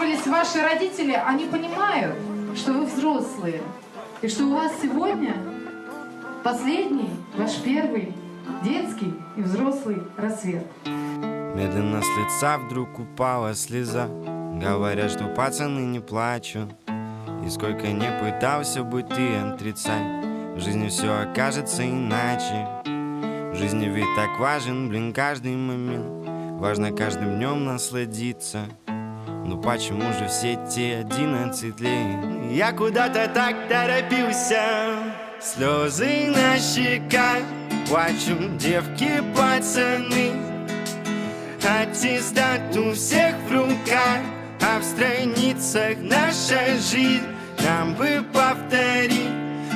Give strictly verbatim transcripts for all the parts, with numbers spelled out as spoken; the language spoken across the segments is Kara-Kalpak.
Если ваши родители, они понимают, что вы взрослые, и что у вас сегодня последний ваш первый детский и взрослый рассвет. Медленно с лица вдруг упала слеза. Говорят, что пацаны не плачут. И сколько не пытался бы ты отрицать, в жизни всё окажется иначе. В жизни ведь так важен, блин, каждый момент. Важно каждым днём насладиться. Ну почему же все те одиннадцать лет я куда-то так торопился? Слёзы на щеках, плачут девки, пацаны. Аттестат у всех в руках, а в страницах наша жизнь. Нам бы повторить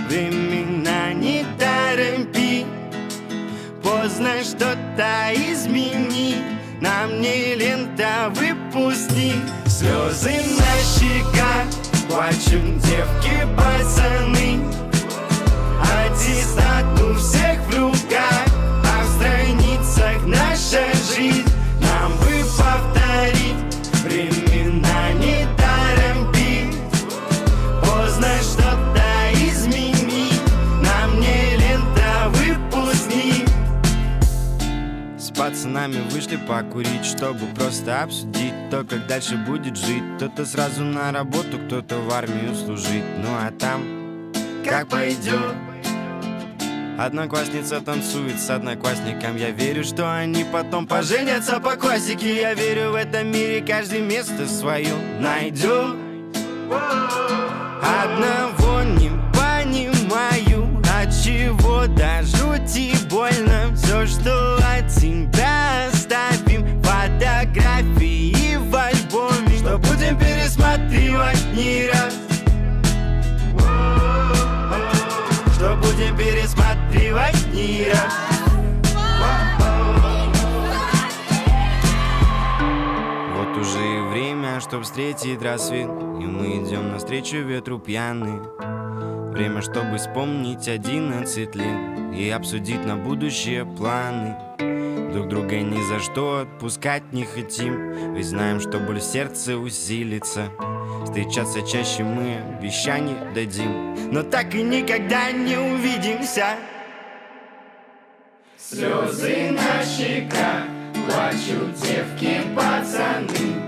времена, не торопить. Поздно что-то изменить, на мне лента выпускник. Слёзы на щеках, плачут девки, пацаны. Аттестат у всех в руках, а в страницах наша жизнь. Нам бы повторить времена, не торопить. Поздно что-то изменить, на мне лента выпускник. С пацанами вышли покурить, чтобы просто обсудить то, как дальше будет жить. Кто-то сразу на работу, кто-то в армию служить. Ну а там как пойдёт. Одноклассница танцует с одноклассником. Я верю, что они потом поженятся по классике. Я верю, в этом мире каждый место своё найдёт. Одного не понимаю, от чего до жути больно. Всё, что от себя оставим, фотографии в альбоме. Что будем пересматривать не раз. Что будем пересматривать не раз. Вот уже и время, чтоб встретить рассвет. И мы идём навстречу ветру пьяные. Время, чтобы вспомнить одиннадцать лет и обсудить на будущее планы. Друг друга ни за что отпускать не хотим, ведь знаем, что боль в сердце усилится. Встречаться чаще мы обещаний дадим, но так и никогда не увидимся. Слёзы на щеках, плачут девки, пацаны.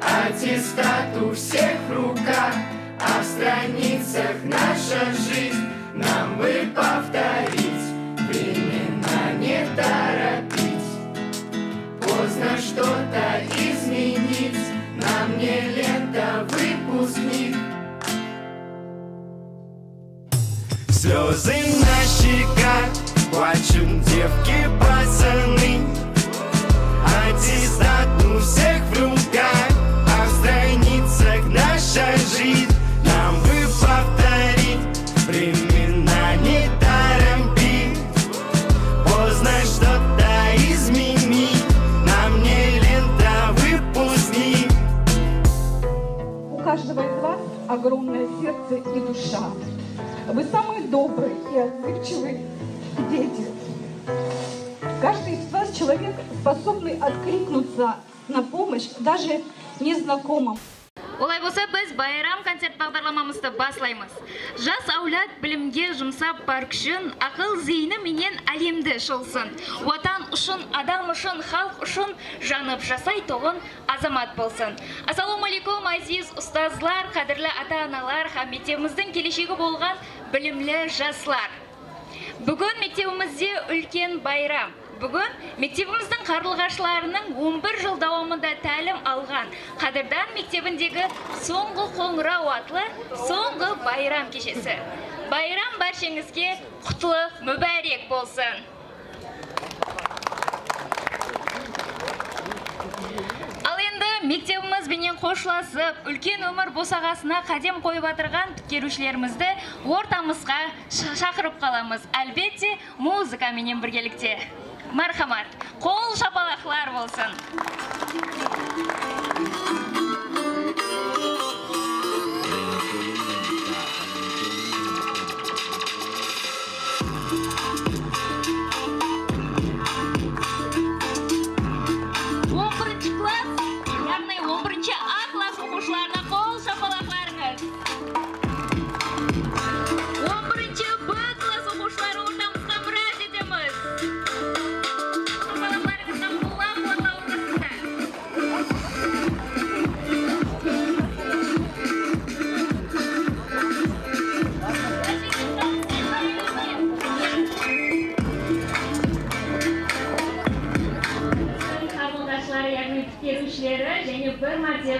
Аттестат у всех в руках, а в страницах наша жизнь. Нам бы повторить, времена не торопить. Поздно что-то изменить, на мне лента выпускник. Слёзы на щеках, плачут девки, пацаны. Аттестат у всех в руках, а в страницах наша жизнь. Нам бы повторить, времена не торопить. Поздно что-то изменить, на мне лента выпускник. У каждого из вас огромное сердце и душа. Вы самые добрые и отзывчивые дети. Каждый из вас человек, способный откликнуться на помощь даже незнакомым. Olay bolsa, biz bayram koncert baǵdarlamamızdı baslaymız. Jas áwlad bilimge jumsap bar kúshin, aqıl-zeyni menen álemdi shılsın. Watan ushın, adam ushın, xalıq ushın janıp jasaytuǵın azamat bolsın. Assalawma aleykum, áziz ustazlar, qádirli ata-analar hám mektebimizdiń keleshegi bolǵan bilimli jaslar! Búgin mektebimizde úlken bayram. Búgin mektebimizdiń qarılǵashlarınıń on bir jıl dawamında tálim alǵan Qádirdan mektebindegi Sońǵı qońıraw atlı sońǵı bayram keshesi. Bayram bársheńizge qutlı, múbárek bolsın! Al endi mektebimiz benen xoshlasıp, úlken ómir bosaǵasına qádem qoyıp atırǵan pitkeriwshilerimizdi ortamızǵa sha-, shaqırıp qalamız. Álbette, muzıka menen birgelikte. Marhamat, qol shapalaqlar bolsın! On birinshi klass, yaǵnıy on birinshi A klass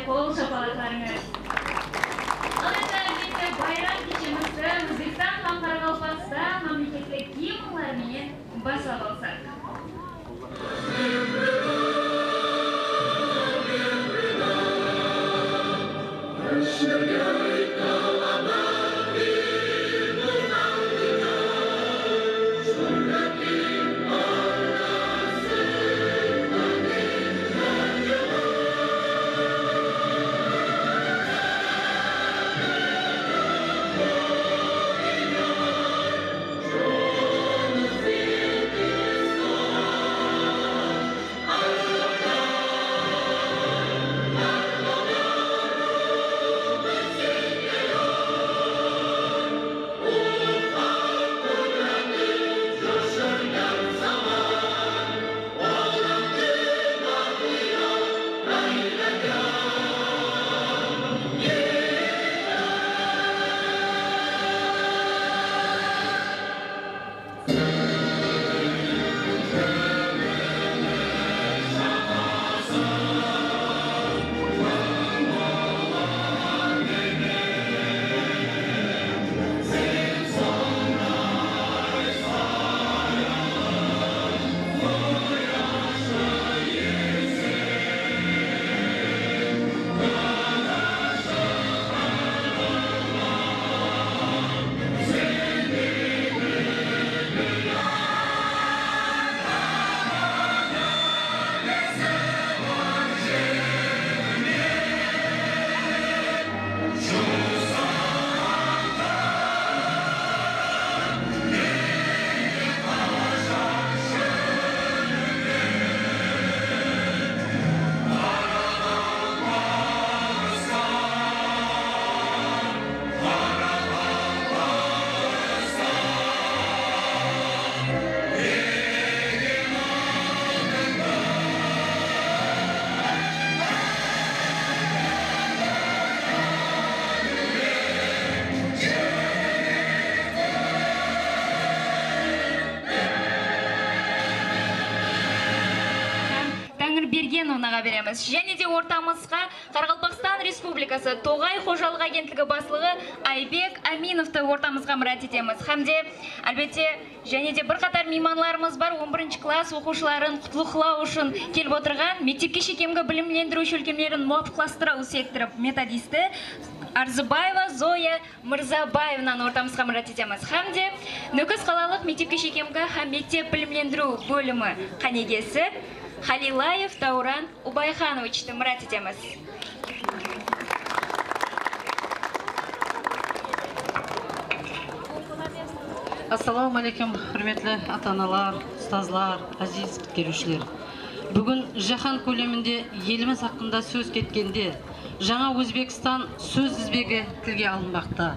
Qol shapalaqlarıńız. Al endi, álbette, bayram keshemizdi Ózbekstan hám Qaraqalpaqstan mámleketlik gimnları menen baslap alsaq. Táńirbergen onaǵa beremiz. Jáne de ortamızǵa Qaraqalpaqstan Respublikası Toǵay xojalıq agentligi baslıǵı Aybek Aminovtı ortamızǵa mirát etemiz. Hám de, álbette, jáne de bir qatar miymanlarımız bar, on birinshi klass oqıwshıların qutlıqlaw ushın kelip otırǵan mektepke shekemgi bilimlendiriw shólkemlerin muwapıqlastırıw sektorı metodisti Arzıbaeva Zoya Mırzabaevnanı ortamızǵa mirát etemiz. Hám de Nókis qalalıq mektepke shekemgi hám mektep bilimlendiriw bólimi qánigesi Xalilaev Dauran Ubayxanovichti mirát etemiz. Assalawma áleykum, húrmetli ata-analar, ustazlar, áziz pitkeriwshiler. Búgin jáhán kóleminde elimiz haqqında sóz ketkende, Jańa Ózbekstan sóz dizbegi tilge alınbaqta.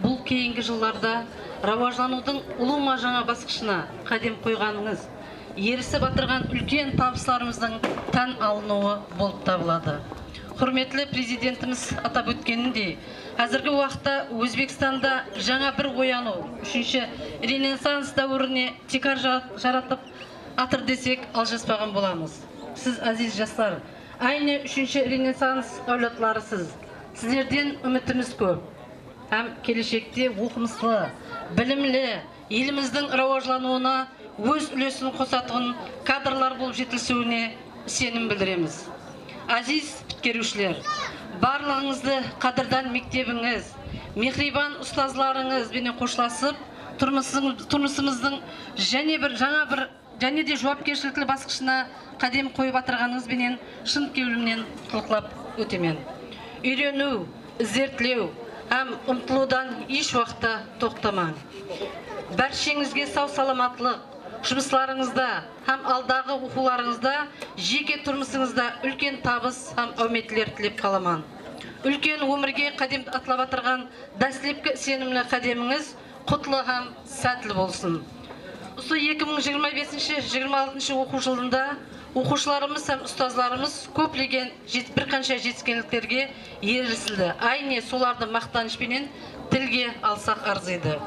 Bul keyingi jıllarda rawajlanıwdıń ulıwma jańa basqıshına qádem qoyǵanıńız, erisip atırǵan úlken tabıslarımızdıń tán alınıwı bolıp tabıladı. Húrmetli Prezidentimiz atap ótkenindey, házirgi waqıtta Ózbekstanda jańa bir oyanıw, úshinshi renessans dáwirine tiykar ja-, jaratıp atır desek, aljaspaǵan bolamız. Siz, áziz jaslar, áyne úshinshi renessans áwladlarısız. Sizlerden úmitimiz kóp. Hám keleshekte oqımıslı, bilimli, elimizdiń rawajlanıwına óz úlesin qosatuǵın kadrlar bolıp jetilisiwine isenim bildiremiz. Áziz pitkeriwshiler, barlıǵıńızdı qádirdan mektebińiz, mehriyban ustazlarıńız benen xoslasıp, turmısıń-, turmısımızdıń jáne bir, jańa bir jáne de juwapkershilikli basqıshına qádem qoyıp atırǵanıńız benen shın kewlimnen qutlıqlap ótemen. Úyreniw, izertlew hám umtılıwdan hesh waqıtta toqtamań. Bársheńizge saw-salamatlıq, jumıslarıńızda hám aldaǵı oqıwlarıńızda, jeke turmısıńızda úlken tabıs hám áwmetler tilep qalaman. Úlken ómirge qádem atlap atırǵan dáslepki isenimli qádemińiz qutlı hám sátli bolsın. Usı eki mıń jigirma besinshi, jigirma altınshı oqıw jılında oqıwshılarımız hám ustazlarımız kóplegen jet-, bir qansha jetiskenliklerge erisildi. Áyne solardı maqtanısh penen tilge alsaq arzıydı.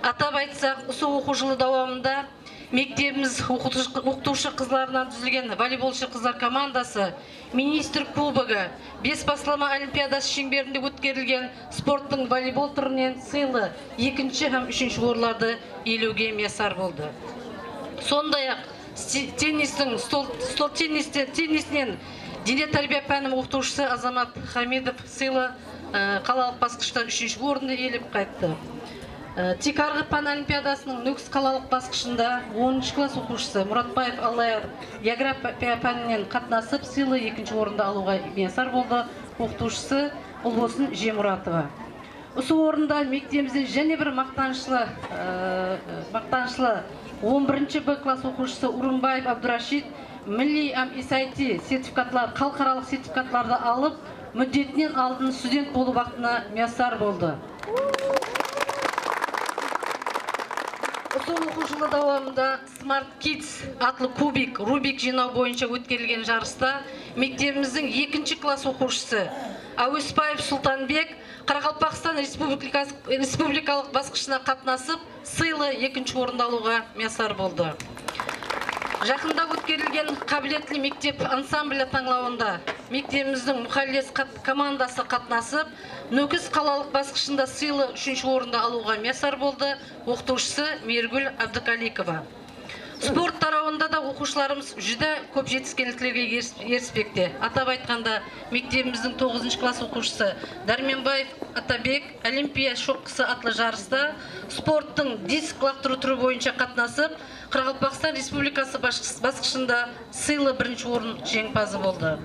Atap aytsaq, usı oqıw jılı dawamında Mektebimiz oqıtıwshı, oqıtıwshı qızlarınan dúzilgen voleybolshı qızlar komandası Ministr kubogı, bes baslama olimpiadası sheńberinde ótkerilgen sporttıń voleybol túrinen sıylı ekinshi hám úshinshi orınlardı iyelewge miyasar boldı. Sonday-aq, sti-, tennistiń, stol, stol tenniste, tennisten dene tárbiya páni oqıtıwshısı Azamat Hamidov sıylı, e, qalalıq basqıshta úshinshi orındı iyelep qayttı. E, tiykarǵı pán olimpiadasınıń Nókis qalalıq basqıshında onınshı klass oqıwshısı Muratbaev Allayar geografiya páninen qatnasıp, sıylı ekinshi orındı alıwǵa miyasar boldı, oqıtıwshısı Ulbosın Jemuratova. Usı orında mektebimizden jáne bir maqtanıshlı, e, maqtanıshlı on birinshi B klass oqıwshısı Urımbaev Abdurashid milliy hám S I T sertifikatlar, xalıqaralıq sertifikatlardı alıp, múddetinen aldın student bolıw baxtına miyasar boldı. Usı oqıw jılı dawamında Smart Kids atlı kubik, rubik jıynaw boyınsha ótkerilgen jarısta mektebimizdiń ekinshi klass oqıwshısı Áwesbaev Sultanbek Qaraqalpaqstan Respublikası, Respublikalıq basqıshına qatnasıp, sıylı ekinshi orındı alıwǵa miyasar boldı. Jaqında ótkerilgen Qábiletli mektep ansambli tańlawında mektebimizdiń Muxalles qat-, komandası qatnasıp, Nókis qalalıq basqıshında sıylı úshinshi orındı alıwǵa miyasar boldı, oqıtıwshısı Meyrigúl Ábdikalikova. Sport tarawında da oqıwshılarımız júdá kóp jetiskenliklerge eris-, erispekte. Atap aytqanda, mektebimizdiń toǵızınshı klass oqıwshısı Dármenbaev Atabek Olimpiya shoqqısı atlı jarısta sporttıń disk laqtırıw túri boyınsha qatnasıp, Qaraqalpaqstan Respublikası basqıs-, basqıshında sıylı birinshi orın jeńimpazı boldı.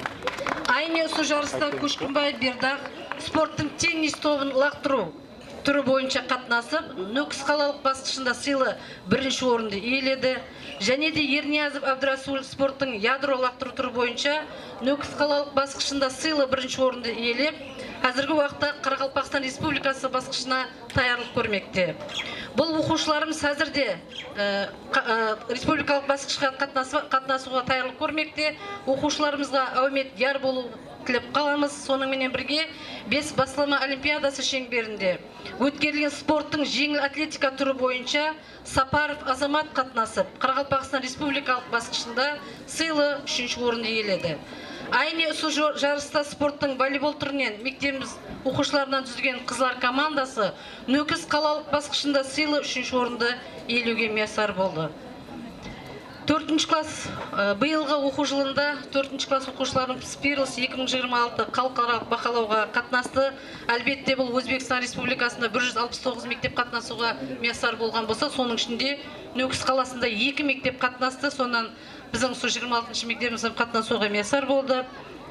Áyne usı jarısta Kóshkinbaev Berdaq sporttıń tennis tobın laqtırıw túri boyınsha qatnasıp, Nókis qalalıq basqıshında sıylı birinshi orındı iyeledi. Jáne de Erniyazov Ábdirasul sporttıń yadro laqtırıw túri boyınsha Nókis qalalıq basqıshında sıylı birinshi orındı iyelep, házirgi waqıtta Qaraqalpaqstan Respublikası basqıshına tayarlıq kórmekte. Bul oqıwshılarımız házir de, e, qa-, e, respublikalıq basqıshqa qatnası-, qatnasıwǵa tayarlıq kórmekte. Oqıwshılarımızǵa áwmet yar bolıw tilep qalamız. Sonıń menen birge, bes baslama olimpiadası sheńberinde ótkerilgen sporttıń jeńil atletika túri boyınsha Saparov Azamat qatnasıp, Qaraqalpaqstan Respublikalıq basqıshında sıylı úshinshi orındı iyeledi. Áyne usı jo-, jarısta sporttıń voleybol túrinen mektebimiz oqıwshılarınan dúzilgen qızlar komandası Nókis qalalıq basqıshında sıylı úshinshi orındı iyelewge miyasar boldı. Tórtinshi klass, e, bıyılǵı oqıw jılında tórtinshi klass oqıwshılarımız Spirls eki mıń jigirma altı xalıqaralıq bahalawǵa qatnastı. Álbette, bul Ózbekstan Respublikasında bir júz alpıs toǵız mektep qatnasıwǵa miyasar bolǵan bolsa, sonıń ishinde Nókis qalasında eki mektep qatnastı. Sonnan biziń usı jigirma altınshı mektebimiz hám qatnasıwǵa miyasar boldı.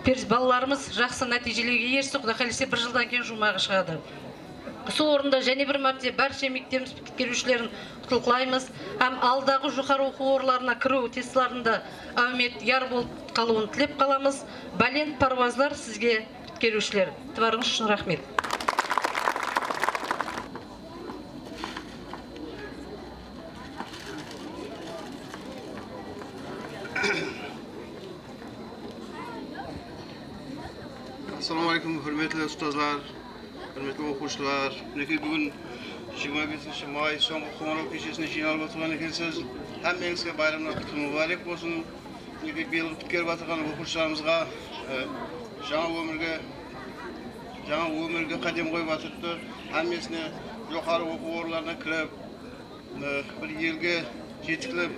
Per-, balalarımız jaqsı nátiyjelerge eristi, Quday qálese, bir jıldan keyin juwmaǵı shıǵadı. Usı orında jáne bir márte bárshe mektebimiz pitkeriwshilerin qutlıqlaymız hám aldaǵı joqarı oqıw orınlarına kiriw testlarında áwmet yar bolıp qalıwın tilep qalamız. Bálent párwazlar sizge, pitkeriwshiler. Itibarıńız ushın raxmet. Assalawma áleykum, húrmetli ustazlar, húrmetli oqıwshılar. Minekey, búgin jigirma besinshi may, sońǵı qońıraw keshesine jıynalıp otırǵan ekensiz. Hámmeńizge bayramlar qutlı múbárek bolsın. Minekey, bıyılǵı pitkerip atırǵan oqıwshılarımızǵa, e, jańa ómirge, jańa ómirge qádem qoyıp atırıptı. Hámmesine joqarı oqıw orınlarına kirip, e, bir elge jetikli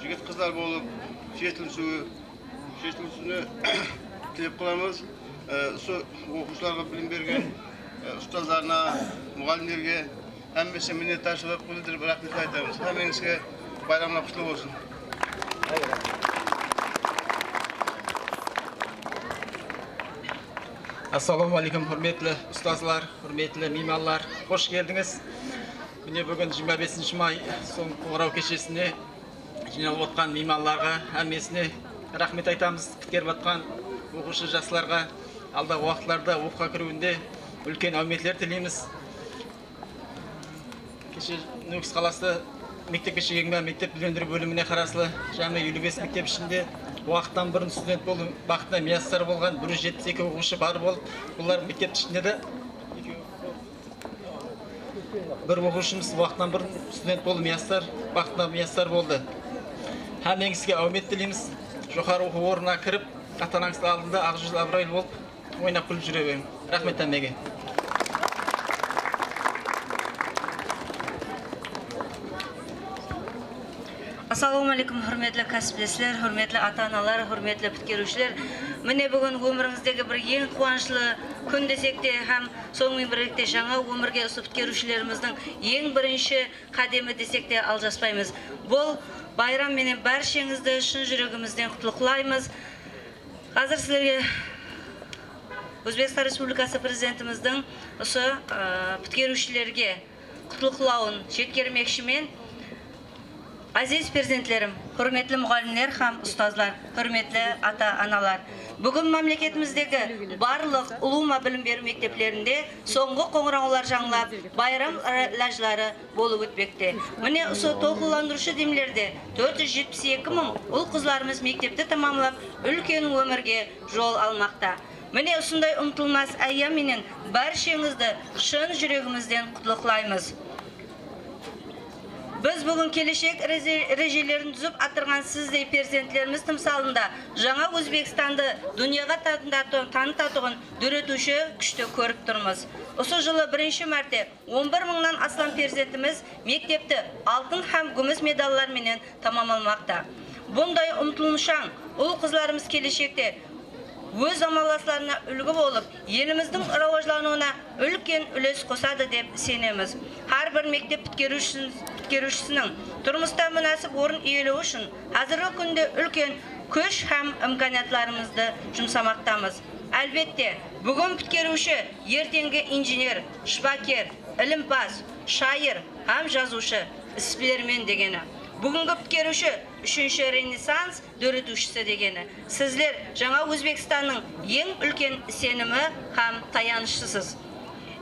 jigit-qızlar bolıp jetilisiwi, jetilisiwine tilep qalamız. E, usı oqıwshılarǵa bilim bergen, e, ustazlarına, muǵallimlerge hámmesine minnetdarshılıq bildirip, raxmet aytamız. Hámmeńizge bayramlar qutlı bolsın. Assalawma áleykum, húrmetli ustazlar, húrmetli miymanlar, xosh keldińiz. Mine, búgin jigirma besinshi may, soń qońıraw keshesine jıynalıp otqan miymanlarǵa hámmesine raxmet aytamız. Pitkerip atqan oqıwshı jaslarǵa aldaǵı waqıtlarda oqıwǵa kiriwinde úlken áwmetler tileymiz. Keshe Nókis qalasında mektepke shekengi mektep bilimlendiriw bólimine qaraslı jámi eliw bes mektep ishinde waqıttan burın student bolıw baxtına miyasar bolǵan bir júz jetpis eki oqıwshı bar bolıp, bular mektep ishinde de Bir oqıwshımız waqtınan burın student boldı, Miyasar, waqtında Miyasar boldı. Hámmeńizge áwmet tileymiz. Joqarı oqıw ornına kirip, ata-anańız aldında aǵ júzli, abıraylı bolıp, oynap-kúlip júre beriń. Raxmet hámmege. Assalawma áleykum, húrmetli kásiplesler, húrmetli ata-analar, húrmetli pitkeriwshiler. Mine, búgin ómirińizdegi bir eń quwanıshlı kún desek te hám sonıń menen birlikte jańa ómirge usı pitkeriwshilerimizdiń eń birinshi qádemi desek te aljaspaymız. Bul bayram menen bársheńizdi shın júregimizden qutlıqlaymız. Házir sizlerge Ózbekstan Respublikası Prezidentimizdiń usı, ı, pitkeriwshilerge qutlıqlawın jetkermekshimen. Áziz perzentlerim, húrmetli muǵallimler hám ustazlar, húrmetli ata-analar! Búgin mámleketimizdegi barlıq ulıwma bilim beriw mekteplerinde sońǵı qońırawlar jańlap, bayram ila-, ilajları bolıp ótpekte. Mine, usı tolqınlandırıwshı demlerde tórt júz jetpis eki mıń ul-qızlarımız mektepti tamamlap, úlken ómirge jol almaqta. Mine, usınday umtılmas áyyam menen bársheńizdi shın júregimizden qutlıqlaymız. Biz búgin keleshek reze-, rejelerin dúzip atırǵan sizdey perzentlerimiz tımsalında jańa Ózbekstandı dúnyaǵa tanıta-, tanıtatuǵın dóretiwshi kúshti kórip turmız. Usı jılı birinshi márte on bir mıńnan aslam perzentimiz mektepti altın hám gúmis medallar menen tamamlamaqta. Bunday umtılımshań ul-qızlarımız keleshekte óz zamanlaslarına úlgi bolıp, elimizdiń rawajlanıwına úlken úles qosadı dep isenemiz. Hár bir mektep pitkeriwshisin-, pitkeriwshisiniń turmısta múnásip orın iyelewi ushın házirgi kúnde úlken kúsh hám imkaniyatlarımızdı jumsamaqtamız. Álbette, búgin pitkeriwshi, erteńgi injener, shıpaker, ilimpaz, shayır hám jazıwshı, isbilermen degeni. Búgingi pitkeriwshi, úshinshi renessans dóretiwshisi degeni. Sizler jańa Ózbekstannıń eń úlken isenimi hám tayanıshısız.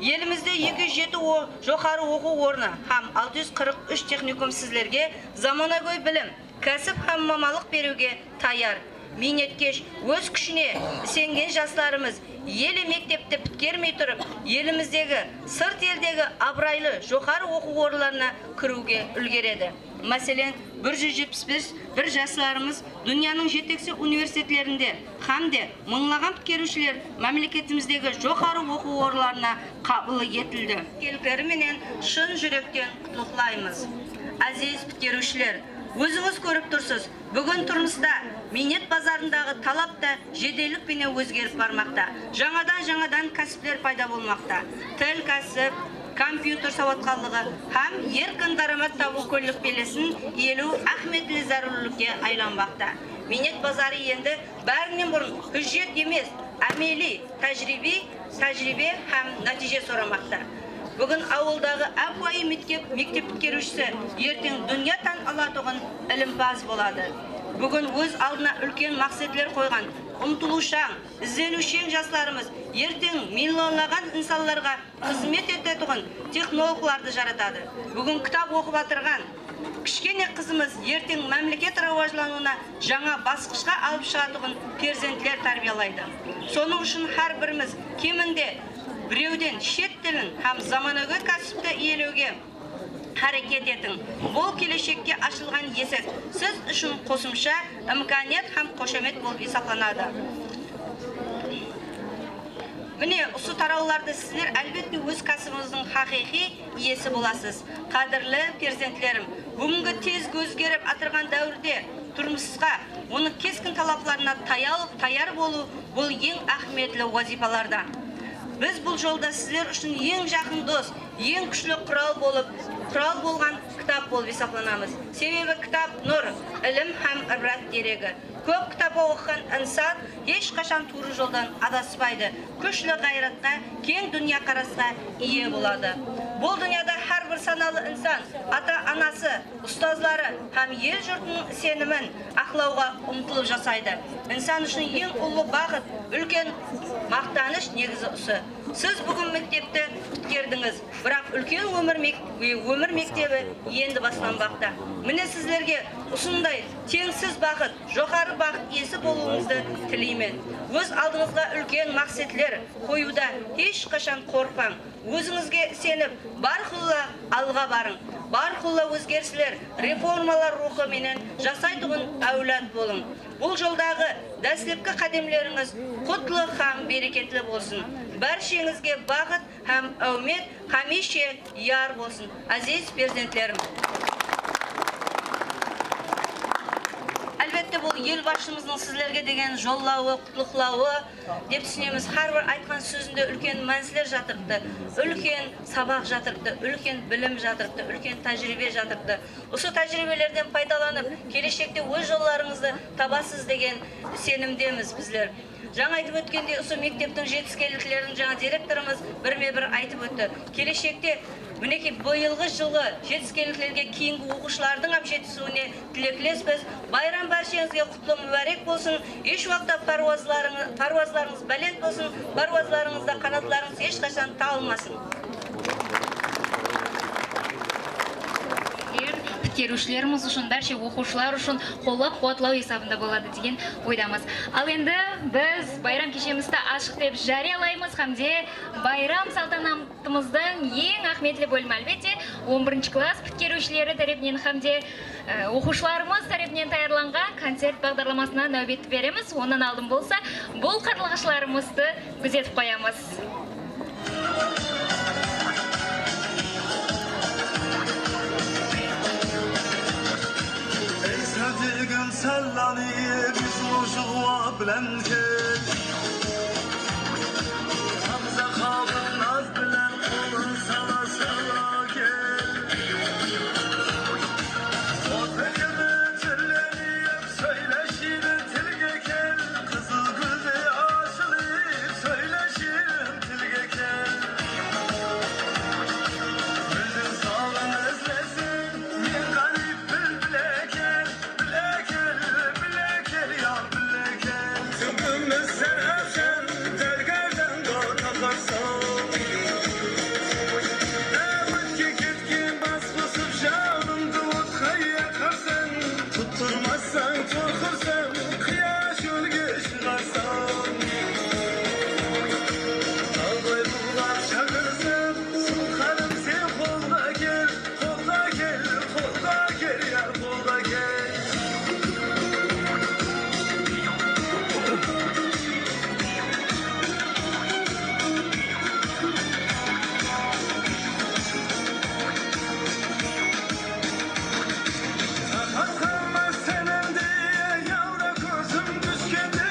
Elimizde eki júz jeti o-, joqarı oqıw ornı hám altı júz qırq úsh texnikum sizlerge zamanagóy bilim, kásip hám mamanlıq beriwge tayar. Miynetkesh, óz kúshine isengen jaslarımız ele mektepti pitkermey turıp, elimizdegi, sırt eldegi abıraylı joqarı oqıw orınlarına kiriwge úlgeredi. Máselen, bir júz jetpis bes bir jaslarımız dúnyanıń jeteksi universitetlerinde hám de mıńlaǵan pitkeriwshiler mámleketimizdegi joqarı oqıw orınlarına qabıl etildi. Kelikleri menen shın júrekten qutlıqlaymız. Áziz pitkeriwshiler, ózińiz kórip tursız, búgin turmısta miynet bazarındaǵı talap ta jedellik penen ózgerip barmaqta. Jańadan-jańadan kásipler payda bolmaqta. Til kásip, kompyuter sawatxanlıǵı hám erkin dáramat tabıw kóllek belesin iyelew áhmiyetli zárúrlikke aylanbaqta. Miynet bazarı endi bárinen burın hújjet emes, ámeliy tájiriybe, tájiriybe hám nátiyje soramaqta. Búgin awıldaǵı ápiwayı mektep, mektep pitkeriwshisi erteń dúnya tán alatuǵın ilimpaz boladı. Búgin óz aldına úlken maqsetler qoyǵan, umtılıwshań, izleniwsheń jaslarımız erteń millionlaǵan insanlarǵa xızmet etetuǵın texnologlardı jaratadı. Búgin kitap oqıp atırǵan kishkene qızımız erteń mámleket rawajlanıwına jańa basqıshqa alıp shıǵatuǵın perzentler tárbiyalaydı. Sonıń ushın hár birimiz keminde birewden shet tilin hám zamanagóy kásipti iyelewge háreket etiń. Bul keleshekke ashılǵan esik siz ushın qosımsha imkaniyat hám xoshamet bolıp esaplanadı. Mine, usı tarawlardı sizler, álbette, óz kásibimizdiń haqıyqıy iyesi bolasız. Qádirli perzentlerim, búgingi tez ózgerip atırǵan dáwirde turmısqa, onıń keskin talaplarına tayal-, tayar bolıw, bul eń áhmiyetli wazıypalardan. Biz bul jolda sizler ushın eń jaqın dos, eń kúshli qural bolıp, qural bolǵan kitap bolıp esaplanamız. Sebebi kitap nur, ilim hám ibrat deregi. Kóp kitap oqıǵan insan hesh qashan tuwrı joldan adaspaydı, kúshli ǵayratqa, keń dúnya qarasqa iye boladı. Bul dúnyada hár bir sanalı insan ata-anası, ustazları hám el-jurtınıń isenimin aqlawǵa umtılıp jasaydı. Insan ushın eń ullı baxıt, úlken maqtanısh negizi usı. Siz búgin mektepti pitker-, Biraq úlken ómir mek-, ómir mektebi endi baslanbaqta. Mine sizlerge usınday teńsiz baxıt, joqarı baxıt iyesi bolıwıńızdı tileymen. Óz aldıńızǵa úlken maqsetler qoyıwda hesh qashan qorqpań. Ózińizge isenip, bárqulla alǵa barıń. Bárqulla ózgerisler, reformalar ruwxı menen jasaytuǵın áwlad bolıń. Bul joldaǵı dáslepki qádemlerińiz qutlı hám bereketli bolsın. Bársheńizge baxıt hám áwmet hámiyshe yar bolsın, áziz perzentlerim. Álbette, bul el basshımızdıń sizlerge degen jollawı, qutlıqlawı dep túsinemiz. Hár bir aytqan sózinde úlken mánisler jatırıptı, úlken sabaq jatırıptı, úlken bilim jatırıptı, úlken tájiriybe jatırıptı. Usı tájiriybelerden paydalanıp, keleshekte óz jollarıńızdı tabasız degen isenimdemiz bizler. Jańa aytıp ótkendey, usı mekteptiń jetiskenliklerin jańa direktorımız birme-bir aytıp ótti. Keleshekte, minekey, bıyılǵı jılǵı jetiskenliklerge keyingi oqıwshılardıń hám jetisiwine tileklespez. Bayram bársheńizge qutlı múbárek bolsın. Hesh waqıtta párwazlarıń-, párwazlarıńız bálent bolsın, párwazlarıńızda qanatlarıńız hesh qashan talmasın. Pitkeriwshilerimiz ushın, bárshe oqıwshılar ushın qollap-quwatlaw esabında boladı degen oydamız. Al endi biz bayram keshemizdi ashıq dep járiyalaymız hám de bayram saltanatımızdıń eń áhmiyetli bólimi, álbette, on birinshi klass pitkeriwshileri tárepinen hám de, e, oqıwshılarımız tárepinen tayarlanǵan koncert baǵdarlamasına náwbetti beremiz. Onnan aldın bolsa bul qarlıǵashlarımızdı gúzetip qoyamız. Ey, sóylegen sallanı, biz ujıǵıwa bilen kel. Hamza xalqın naz bilen qolın sala-sala kel. Otın edi jırlenip, sóyle shirin tilge kel. Qızıl gúldey ashılıp, sóyle shirin tilge kel. Búlbúl salın izlesin, men ǵáriyp búlbile kel. Bile kel, bile kel, yar, bile kel. Kúnimiz sárxásen, dárgárdan da taparsań. Áwetke ketken bas qosıp, janımdı otqa yaqarsań. Tutdırmasań, torqırsań, qıya shólge shıǵarsań. Talday bıǵlap shaqırsań, suwqarım, sen qolǵa kel. Qolǵa kel, qolǵa kel, yar, qolǵa kel. Taqat qalmas senen de, yawra kózim túskende.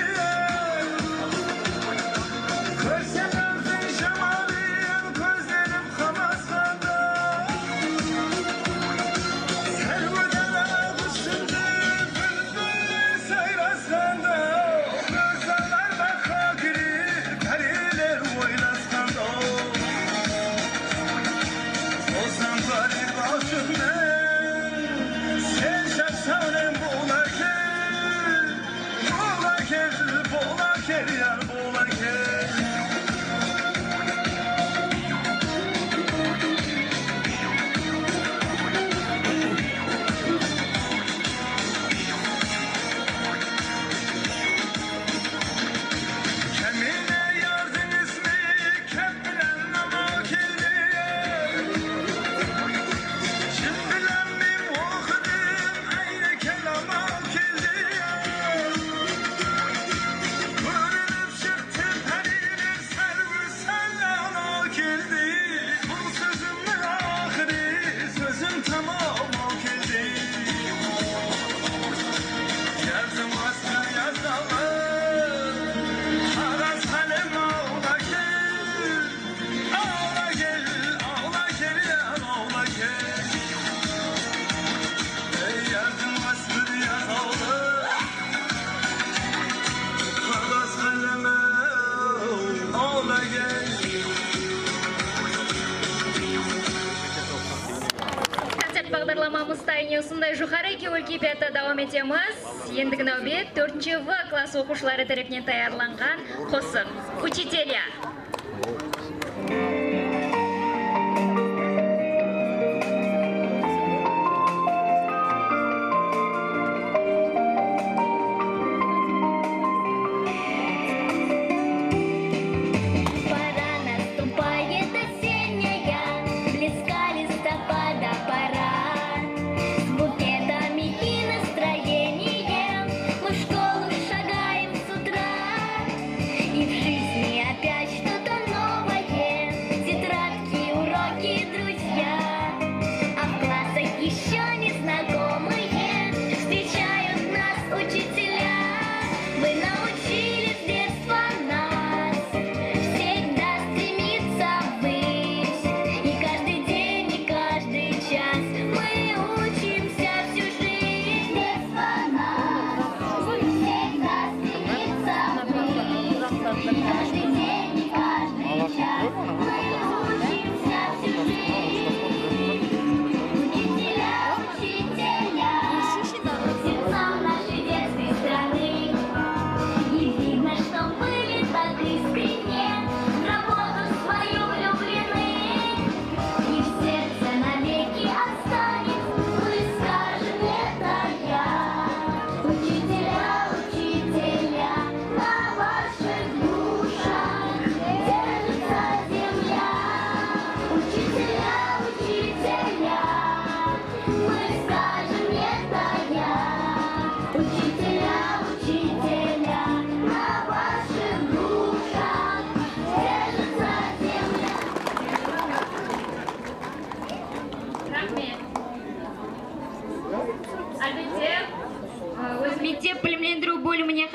Kórsem óziń jamalın, kózlerim qamasqanda. Sárwe dala ústinde búlbúl sayrasqanda, kóz alarlarǵa kirip, páriler oynasqanda. Bolsań ǵáriyp ashıqmen, sen shaqsanem bola kel. Bola kel, bola kel, yar, bola kel. Kámine yardıń ismi kep bilen amal keldi. Jim bilen men oqıdım, áyne kel, amal keldi. Kórinip shıqtı páriler, sárwi sallanıw keldi. Bul sózimniń aqırı, sózim tamam-aw keldi. Yardım asqar yazdalı, qaǵaz qálem awla kel. Awla kel, awla kel, yar, awla kel. Ey, yardım asqar yazdalı. Koncert baǵdarlamamızdı áyne usınday joqarı kewil keypiyatta dawam etemiz. Endigi náwbet tórtinshi V klass oqıwshıları tárepinen tayarlanǵan qosıq. Учителя.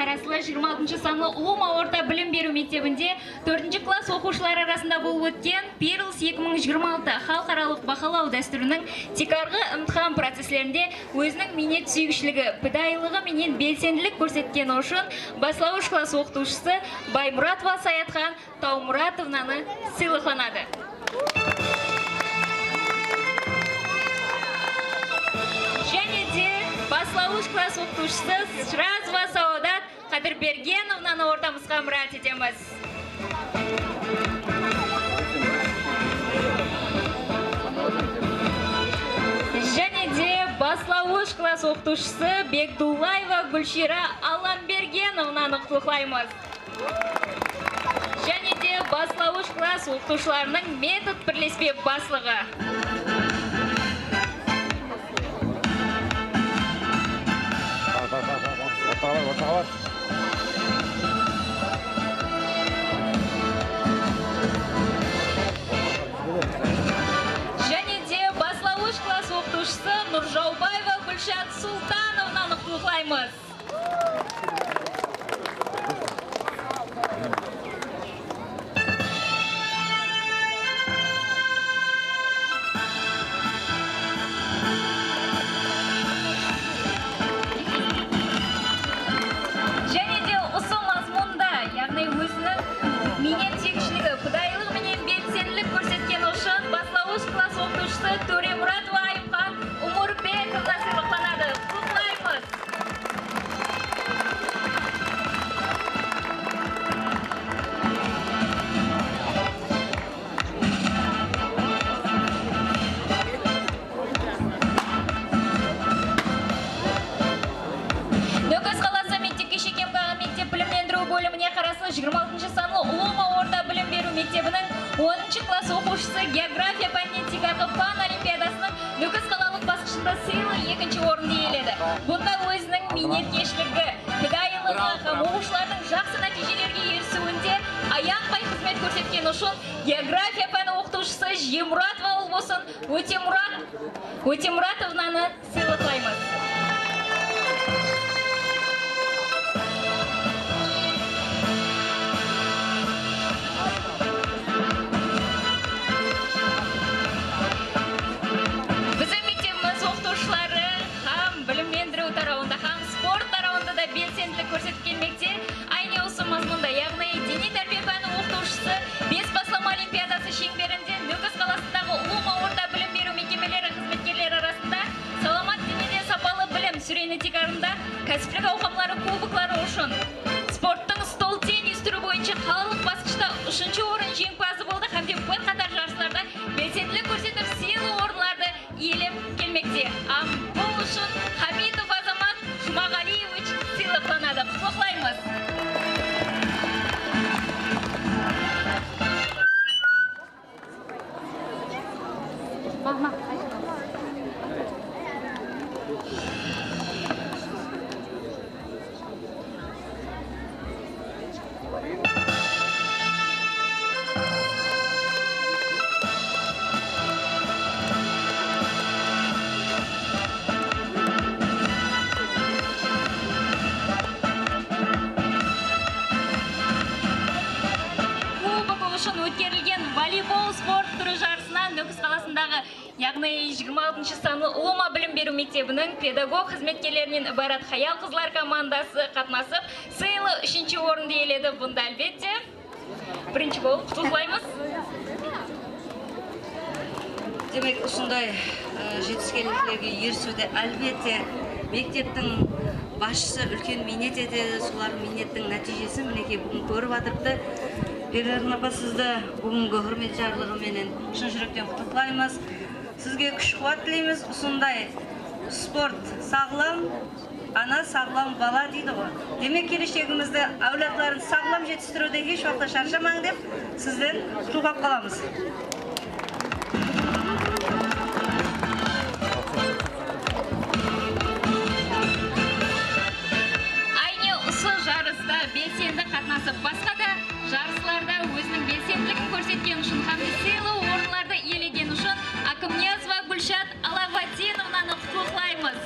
Qaraslı jigirma altınshı sanlı Ulıwma orta bilim beriw mektebinde tórtinshi klass oqıwshıları arasında bolıp ótken Pearls eki mıń jigirma altı xalıqaralıq bahalaw dástúriniń tiykarǵı imtixan processlerinde óziniń miynet súyiwshiligi, pidayılıǵı menen belsendilik kórsetkeni ushın baslawısh klass oqıtıwshısı Baymuratova Sayatxan Taumuratovnanı sıylıqlanadı. Jáne de baslawısh klass oqıtıwshısı Shrazova Saodat Qádirbergenovnanı ortamızǵa mirát etemiz. Jáne de baslawısh klass oqıtıwshısı Begdullaeva Gúlshiyra Allambergenovnanı qutlıqlaymız. Jáne de baslawısh klass oqıtıwshılarınıń metod birlespe baslıǵı. Ortaǵa bar, ortaǵa bar. Jáne de baslawısh klass oqıtıwshısı Nurjawbaeva Gúlshat Sultanovnanı qutlıqlaymız. Jáne de usı mazmunda, yaǵnıy óziniń miynet súyiwshiligi, pidayılıǵı menen belsendilik kórsetkeni ushın baslawısh klass oqıtıwshısı Tóremuratova Ayıpxan Umurbekovna sıylıqlanadı. Qutlıqlaymız! Nókis qalası mektepke shekemgi aǵa mektep bilimlendiriw bólimine qaraslı jigirma altınshı sanlı Ulıwma orta bilim beriw mektebiniń onınshı klass oqıwshısı geografiya páninen tiykarǵı pan olimpiadasınıń Nókis qalalıq basqıshında sıylı ekinshi orındı iyeledi. Bunda óziniń miynetkeshligi, pidayılıǵı hám oqıwshılardıń jaqsı nátiyjelerge erisiwinde ayanbay xızmet kórsetkeni ushın geografiya páni oqıtıwshısı Jiyemuratova Ulbosın Ótemurat-, Ótemuratovnanı sıylıqlaymız. Biziń mektebimiz oqıtıwshıları hám bilimlendiriw tarawında, hám sport tarawında da belsendilik kórsetip kelmekte. Áyne usı mazmunda, yaǵnıy diniy tárbiya páni oqıtıwshısı bes baslama olimpiadası sheńberinde Nókis qalasındaǵı ulıwma orta bilim beriw mekkemeleri xızmetkerleri arasında Salamat denede sapalı bilim súreni tiykarında kásiplik awqamları kubokları ushın sporttıń stol tennis túri boyınsha qalalıq basqıshta úshinshi orın jeńimpazı boldı hám de ótken qatar jarıslarda belsendilik kórsetip, sıylı orınlardı iyelep kelmekte. Hám bul ushın Hamitov Azamat Jumaǵaliyevich sıylıqlanadı. Qutlıqlaymız! Kubok ushın ótkerilgen voleybol sport túri jarısına Nókis qalasındaǵı, yaǵnıy jigirma altınshı sanlı Ulıwma bilim beriw mektebiniń pedagog xızmetkerlerinen ibarat hayal-qızlar komandası qatnasıp, sıylı úshinshi orındı iyeledi. Bunda, álbette, birinshi bolıp qutlıqlaymız. Demek, usınday, e, jetiskenliklerge erisiwde, álbette, mekteptiń basshısı úlken miynet etedi. Solardıń miynetiniń nátiyjesin, minekey, búgin kórip atırıptı. Perlerna apa, sizdi búgingi húrmet jarlıǵı menen shın júrekten qutlıqlaymız. Sizge kúsh-quwat tileymiz. Usınday sport saǵlam, ana saǵlam bala deydi ǵoy. Demek, keleshegimizde áwladların saǵlam jetistiriwde hesh waqıtta sharshamań dep sizden qutlıq qalamız. Áyne usı jarısta belsendi qatnasıp, basqa da jarıslarda óziniń belsendiligin kórsetkeni ushın hám de sıylı orınlardı iyelegeni ushın Akimniyazova Gúlshat Alabatdinovnanı qutlıqlaymız.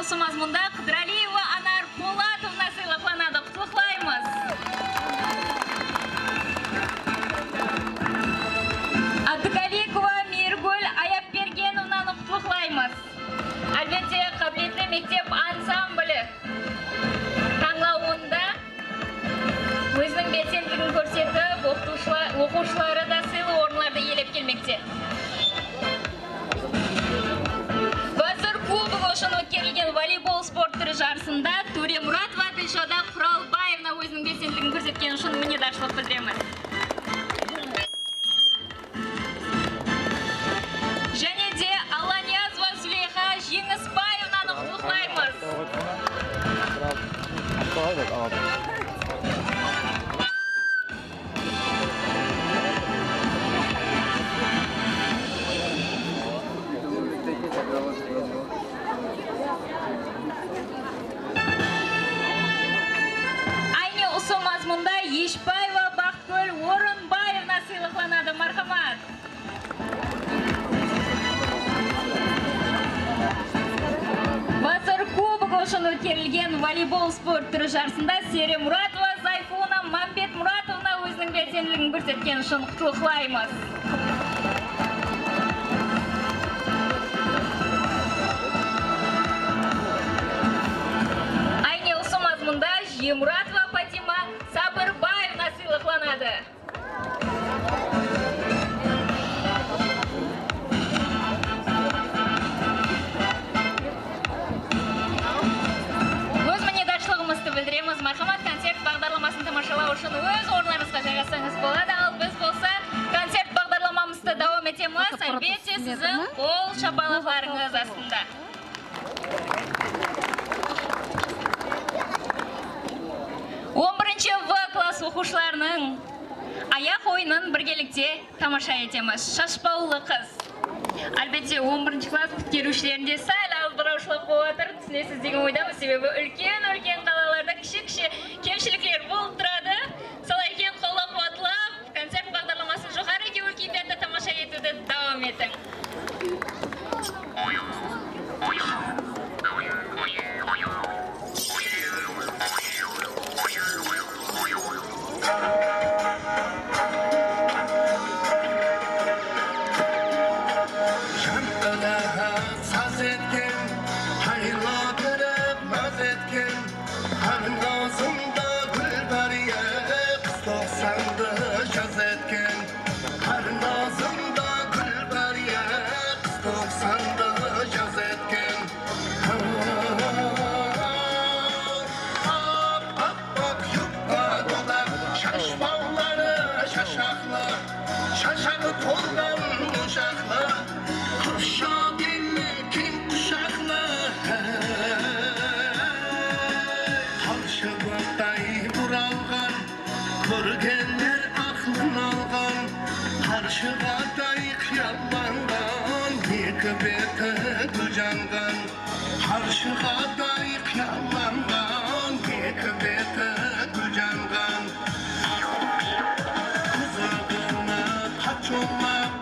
Usı mazmunda Qıdıraliyeva Anar Polatovna sıylıqlanadı. Qutlıqlaymız. Abdukalikova Miyrgúl Ayapbergenovnanı qutlıqlaymız. Álbette, Qábiletli mektep ansambli tańlawında óziniń belsendiligin kórsetip, oqıtıwshıla-, oqıwshıları da sıylı orınlardı iyelep kelmekte. Basır kubogı ushın ótkerilgen voleybol sport túri jarısında Tóremuratova Dilshada Quralbaevna óziniń belsendiligin kórsetkeni ushın minnetdarshılıq bildiremiz. Jáne de Allaniyazova Zuleyxa Jeńisbaevnanı qutlıqlaymız. Áyne usı mazmunda Eshbaeva Baxtgúl Orınbaevna sıylıqlanadı. Marhamat. Basır kubogı ushın ótkerilgen voleybol sport túri jarısında Seremuratova Zayfuna Mámbetmuratovna óziniń belsendiligin kórsetkeni ushın qutlıqlaymız. Áyne usı mazmunda Jiemuratova Patima Sabırbaevna sıylıqlanadı. Óz minnetdarshılıǵımızdı bildiremiz. Marhamat, koncert baǵdarlamasın tamashalaw ushın óz orınlarıńızǵa jayǵassańız boladı. Al, biz bolsa koncert baǵdarlamamızdı dawam etemiz. Álbette, siziń qol shapalaqlarıńız astında. On birinshi V klass oqıwshılarınıń ayaq oyının birgelikte tamasha etemiz. Shashpawlı qız. Álbette, on birinshi klass pitkeriwshilerinde sál aldırawshılıq bolıp atır. Túsinesiz degen oydamız, sebebi úlken-úlken qalalarda kishi-kishi kemshilikler bolıp turadı. Solay eken, qollap-quwatlap, koncert baǵdarlamasın joqarı dewli keypiyatta tamasha etiwdi dawam etiń. Janına saz etken, hayla berip naz etken, Qarın awzında gúl bar ya, qız toqsandı jaz etken. Qarın awzında gúl bar ya, qız toqsandı jaz etken. Ap-, appak yupqa dodaq, shash bawları shashaqlı, shashaǵı tolǵan ojaqlı, qıpshaq elli keń qushaqlı. Qarshıǵaday buralǵan, kórgenler aqlın alǵan, qarshıǵaday qıyallanǵan, eki beti gúl janǵan. Qarshıǵaday qıyallanǵan, eki beti gúl janǵan. Qızıǵına qat jollap,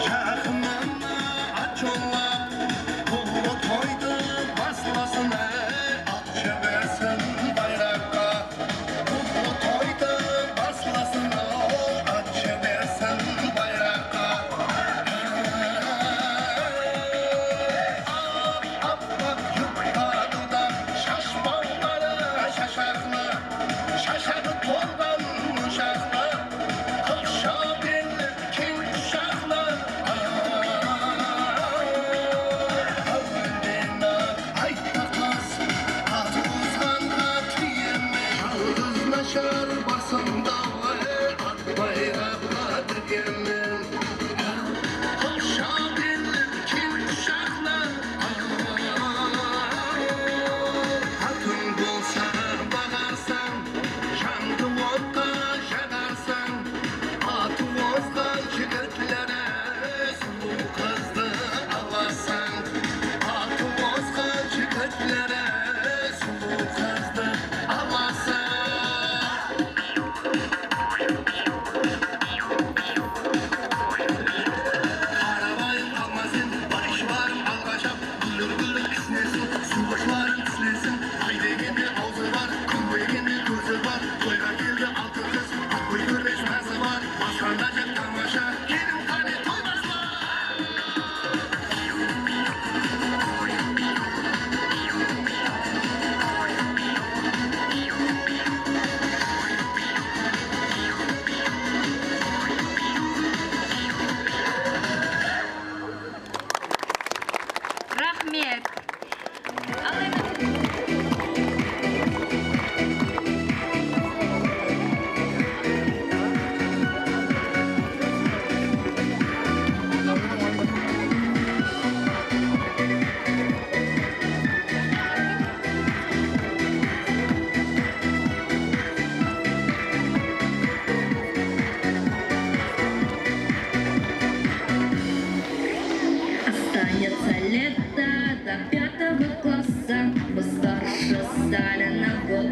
jaqınına at jollap, qullı toydı baslasın, ey, at jibersin bayraqqa. Qullı toydı baslasın, ey, at jibersin bayraqqa. Ap-, appak yupqa Raxmet. Останется лето до пятого класса, мы старше стали на год.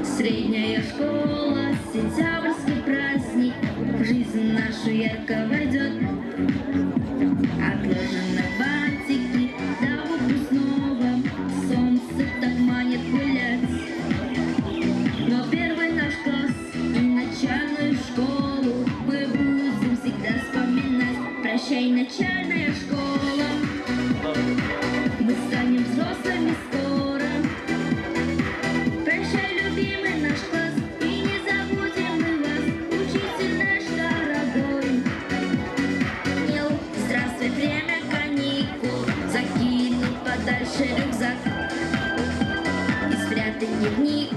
Средняя школа, сентябрьский праздник, в жизнь нашу ярко войдёт. Отложены бантики до выпускного, солнце так манит гулять. Но первый наш класс и начальную школу мы будем всегда вспоминать. Прощай, начальная школа, мы станем взрослыми скоро. Прощай, любимый наш класс, и не забудем мы вас, учитель наш дорогой. Нил, здравствуй, время каникул, закинь подальше рюкзак и спрятать дневник.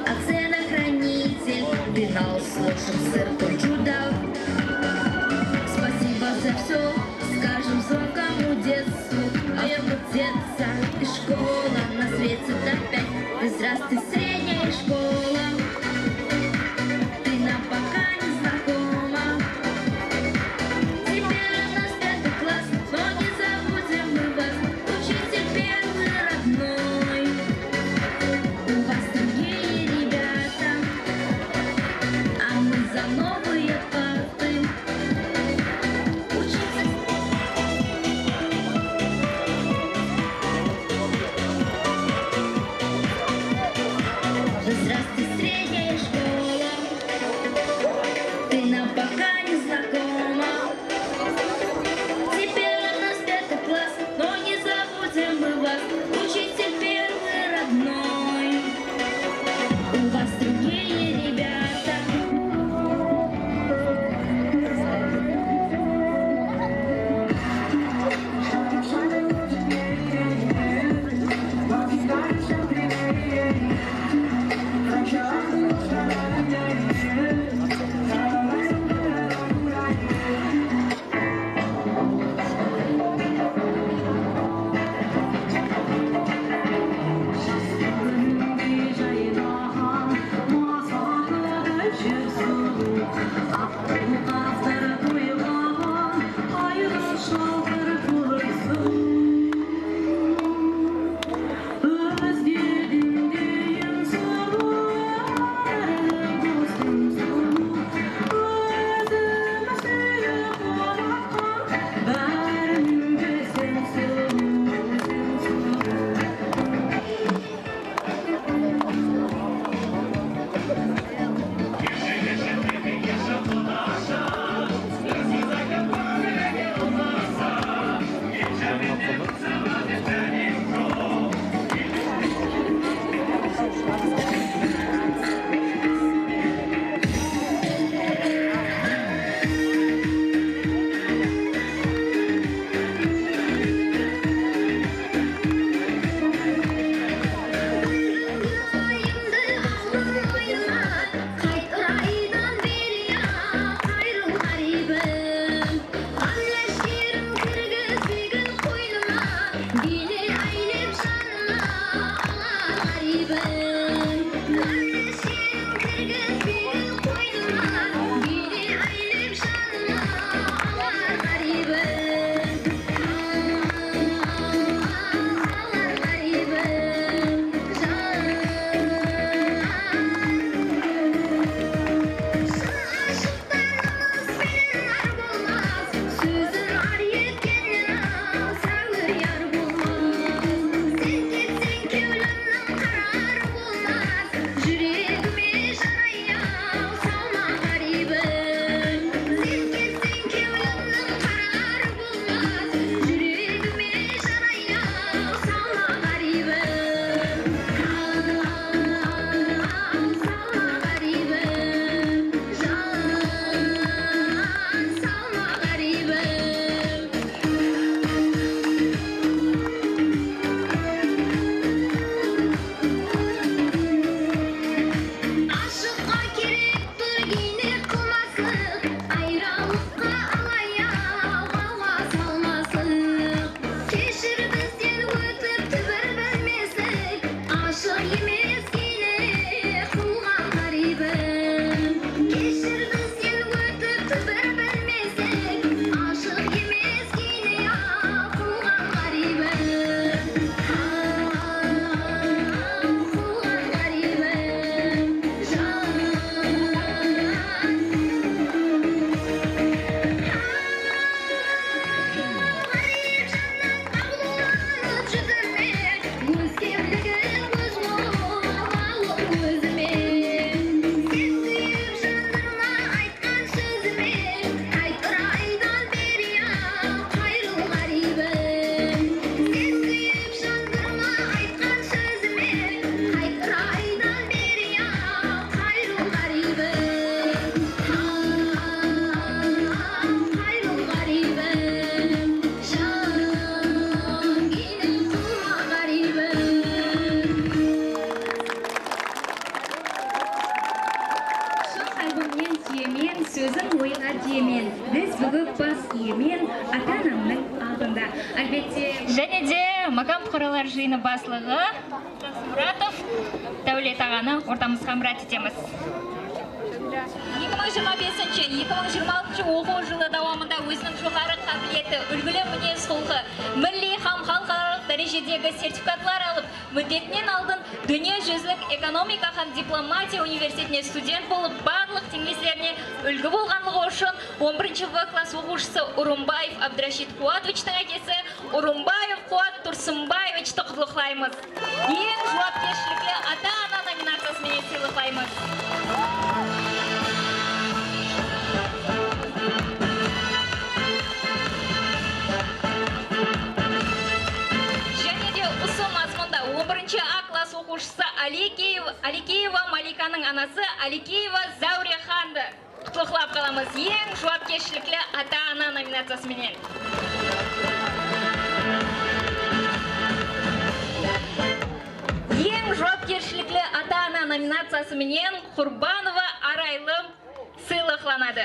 Оценок хранитель, ты на услышан сыр чудак. Спасибо за всё, скажем звонкому детству. А я вот детсад и школа нас встретит опять. Здравствуй, средняя школа. Ты нам пока не знакома. Теперь у нас пятый класс, но не забудем мы вас. Учитель первый родной. У вас другие ребята, а мы за новые парты. Учитель. Álbette. Jáne de Mákan puqaralar jıyını baslıǵı Muratov Dáwlet aǵanı ortamızǵa mirát etemiz. Eki mıń jigirma besinshi, eki mıń jigirma altınshı oqıw jılı dawamında óziniń joqarı qábileti, úlgili minez-qulqı, milliy hám xalıqaralıq dárejedegi sertifikatlar alıp, múddetinen aldın Dúnye júzilik ekonomika hám diplomatiya universitetine student bolıp, barlıq teńleslerine úlgi bolǵanlıǵı ushın on birinshi B klass oqıwshısı Urımbaev Abdurashid Quwatovichtiń ákesi Urımbaev Quwat Tursınbaevichti qutlıqlaymız. Eń juwapkershilikli ata-ana nominaciyası menen sıylıqlaymız. Jáne de usı mazmunda on birinshi A klass oqıwshısı Alikeev-, Alikeyeva Malikanıń anası Alikeyeva Záwrexandı qutlıqlap qalamız eń juwapkershilikli ata-ana nominaciyası menen. Eń juwapkershilikli ata-ana nominaciyası menen Qurbanova Araylım sıylıqlanadı.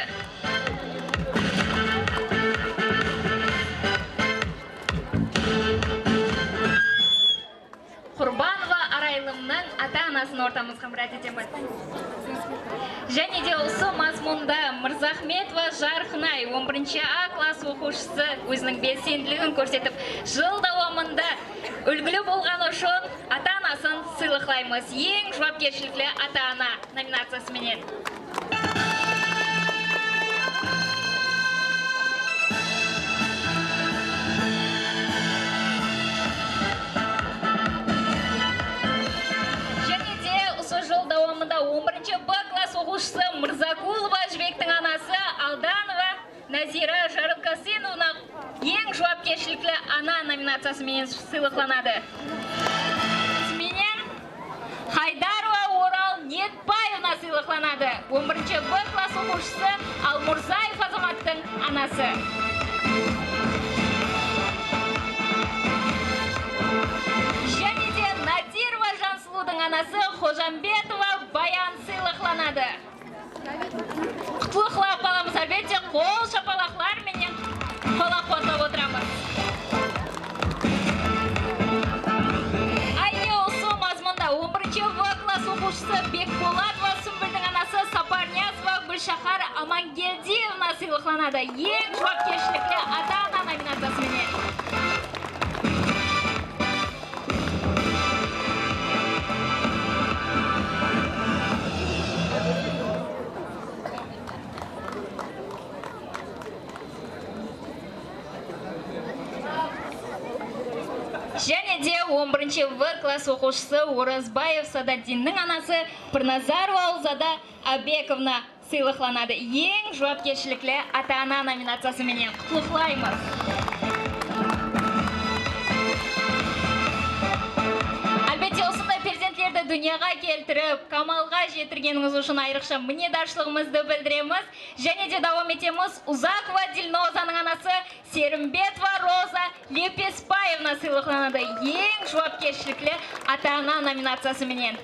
Qurbanova Araylımnıń ata-anasın ortamızǵa mirát etemiz. Jáne de usı mazmunda Mırzaxmetova Jarqınay, on birinshi A klass oqıwshısı, óziniń belsendiligin kórsetip, jıl dawamında úlgili bolǵanı ushın ata-anasın sıylıqlaymız. Eń juwapkershilikli ata-ana nominaciyası menen. Jáne de usı jıl dawamında on birinshi B klass oqıwshısı Mırzakulova Jibektiń anası Aldanova Názira Jarılkasenovna eń juwapkershilikli ana nominaciyası menen sıylıqlanadı. Menen Haydarova Oral Netbaevna sıylıqlanadı. On birinshi B klass oqıwshısı Almurzaev Azamattıń anası. Jáne de Nadirova Jansuludıń anası Xojambetova Bayan sıylıqlanadı. Qutlıqlap qalamız, álbette, qol shapalaqlar menen qollap-quwatlap otıramız. Áyne usı mazmunda on birinshi B klass oqıwshısı Bekpolatova Súmbildiń anası Saparniyazova Gúlshahar Amangeldievna sıylıqlanadı. Eń juwapkershilikli ata-ana nominaciyası menen. Jáne de on birinshi B klass oqıwshısı Orazbaev Sadaddinniń anası Pirnazarova Ulzada Abekovna sıylıqlanadı. Eń juwapkershilikli ata-ana nominaciyası menen qutlıqlaymız. Álbette, usınday perzentlerdi dúnyaǵa keltirip, kamalǵa jetirgenińiz ushın ayrıqsha minnetdarshılıǵımızdı bildiremiz. Jáne de dawam etemiz. Uzakova Dilnozanıń anası Serimbetova Roza Lepesbaevna sıylıqlanadı eń juwapkershilikli ata-ana nominaciyası menen.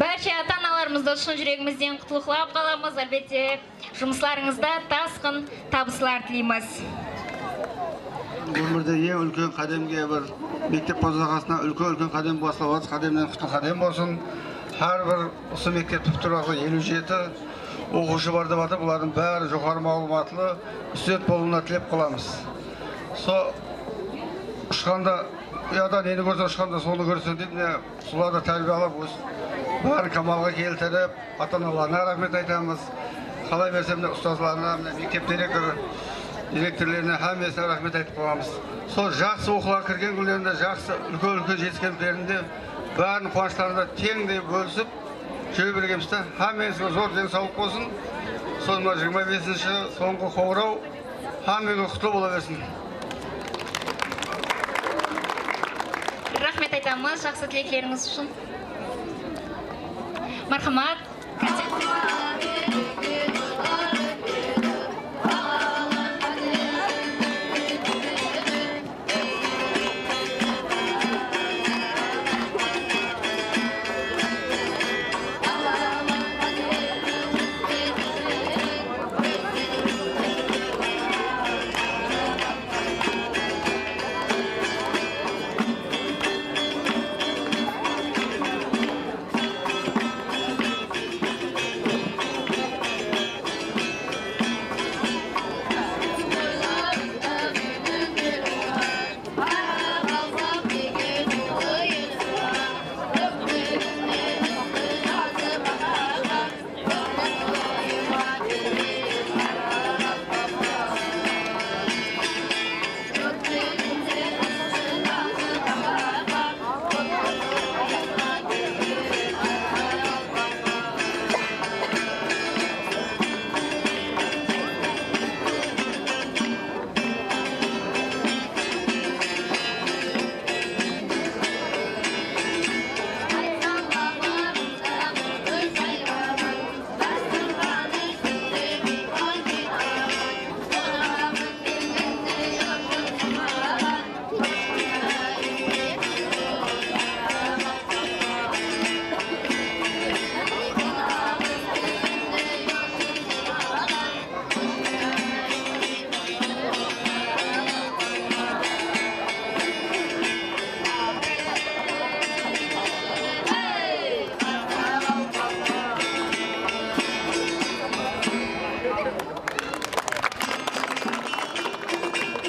Bárshe ata-analarımızdı shın júregimizden qutlıqlap qalamız. Álbette, jumıslarıńızda tasqın tabıslar tileymiz. Ómirde eń úlken qádemge bir mektep boshlaǵasına úlken-úlken qádem baslap atır, qádemnen qutlı qádem bolsın. Hár bir usı mektepti pitirip eliw jeti oqıwshı bar dep atır, bulardıń bári joqarı maǵlıwmatlı student bolıwına tilep qalamız. So ushqanda, uyadan neni kórseń, ushqanda sonı kóreseń deydi, mine, ulardı tárbiyalap, óz bárin kamalǵa keltirip, ata-analarına raxmet aytamız. Qalay berse, mine, ustazlarına, mine, mektep direktor, direktorlerine, hámmesine raxmet aytıp qalamız. Sol jaqsı oqıwǵa kirgen kúnlerinde, jaqsı úlken-úlken jetiskenliklerinde bárin quwanıshlarında teńdey bólisip, júre bergenbiz de, hámmeńizge zor densawlıq bolsın. Sol mına jigirma besinshi sońǵı qońıraw hámmege qutlı bola bersin. Raxmet aytamız jaqsı tileklerińiz ushın. Marhamat.